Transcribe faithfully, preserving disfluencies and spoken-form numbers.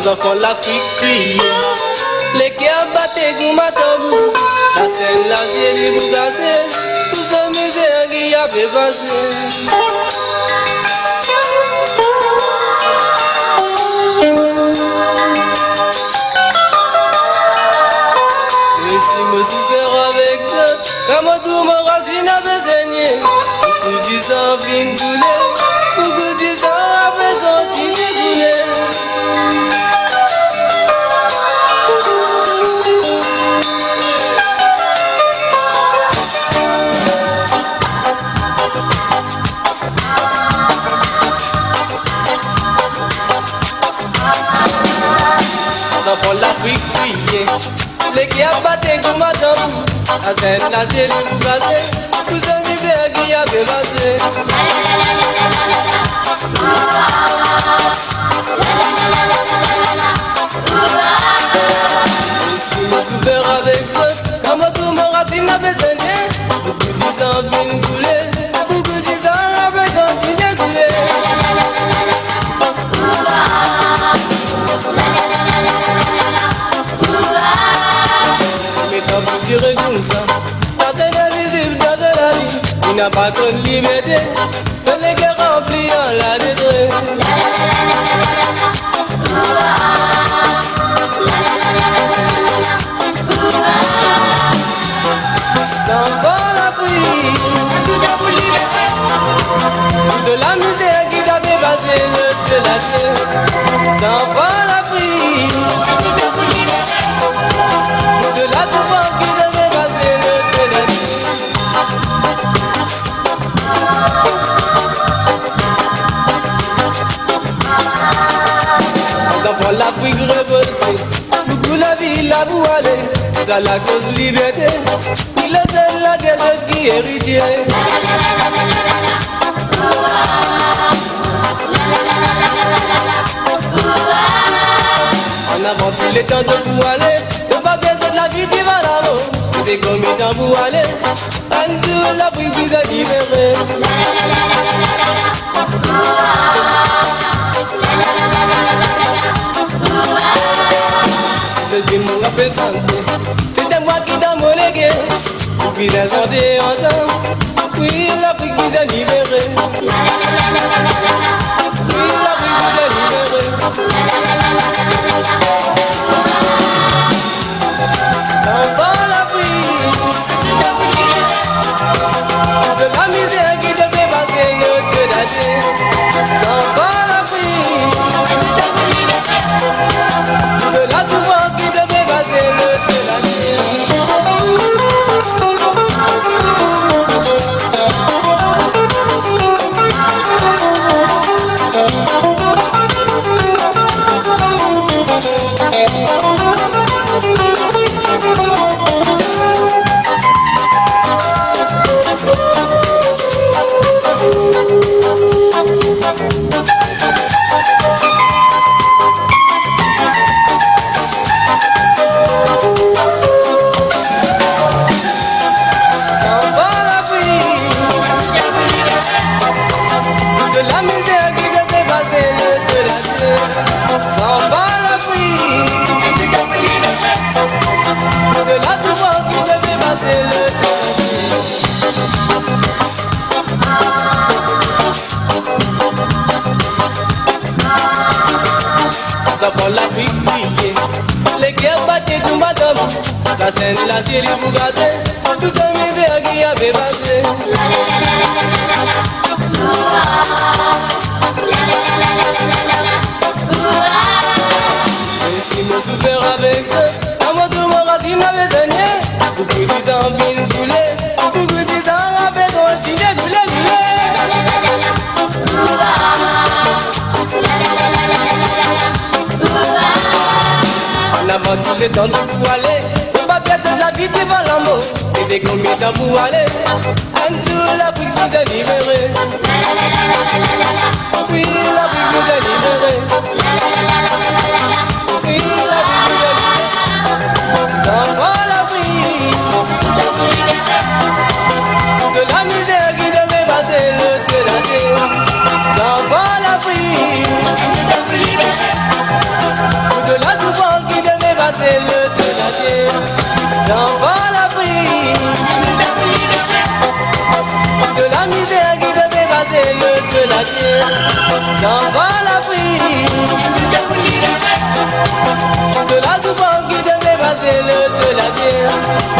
Zanfan Lafrik kriyé, lé kèr baté kouma tanbou. La Sèn, la zié li bougazé, tout sa mizèr ki la fé pasé. Mé si mo soufèr avèk zot, kan mo tourn mon razine la fé sègné. Boukou di san vin koulé, boukou di san la fé sort ki dékoulé. Zanfan Lafrik kriyé, lé kèr baté kouma tanbou. La Sèn, la zié li bougazé, tout sa mizèr ki la fé pasé. Si mo soufèr avèk zot, kan mo tourn mon razine la fé sègné. Boukou di san vin koulé, boukou di san la fé kontinyé koulé. Mé tanbou di ré koumsa, sa sé linvizib, sa sé la vi. Li na pa tro libèrté, sé lé kèr ranpli an la détrès. Zanfan Lafrik, tout la mizèr ki la fé pasé, lo té la té. Zanfan Lafrik, tout la soufrans ki la fé pasé, lo té la té. Zanfan Lafrik révolté, boukou la vi la pou alé, sa la koz libèrté, ni lé zèl la détrès ki éritié. An avan tout lé tan de pou alé, nou pa bézoin la vi di valamon, sé kombien tan pou alé. Ann di Lafrik bizin libéré. Sé di moin la fé santé, sé di moin ki dan mon légé. Bizin santé ansanm, wi, Lafrik bizin libéré. Wi, Lafrik bizin libéré. Zanfan Lafrik, tout la mizèr ki la fé pasé, yo té la té. Zanfan Lafrik, tout la soufrans ki la fé pasé, yo té la té. Zanfan Lafrik, tout la mizèr ki la fé pasé, lo té la té. Zanfan Lafrik, tout la soufrans ki la fé pasé, lo té la té. Zanfan Lafrik kriyé, lé kèr baté kouma tanbou. La Sèn, la zié li bougazé, tout sa mizèr ki la fé pasé. Mé si mo soufèr avèk zot, kan mo tourn mon razine la fé sègné. Boukou di san vin koulé, boukou di san la fé kontinyé koulé, koulé. An avan tout lé tan de pou alé, nou pa bézoin la vi di valamon, é sé kombien tan pou alé. Ann di Lafrik bizin libéré. Wi, Lafrik bizin libéré. Wi, Lafrik bizin libéré. Zanfan Lafrik, tout la mizèr ki la fé pasé, lo té la té. Zanfan Lafrik, Zanfan Lafrik, de la mizèr ki done baz é le de la tièr. Zanfan Lafrik, de la soufrans ki done baz é le de la tièr.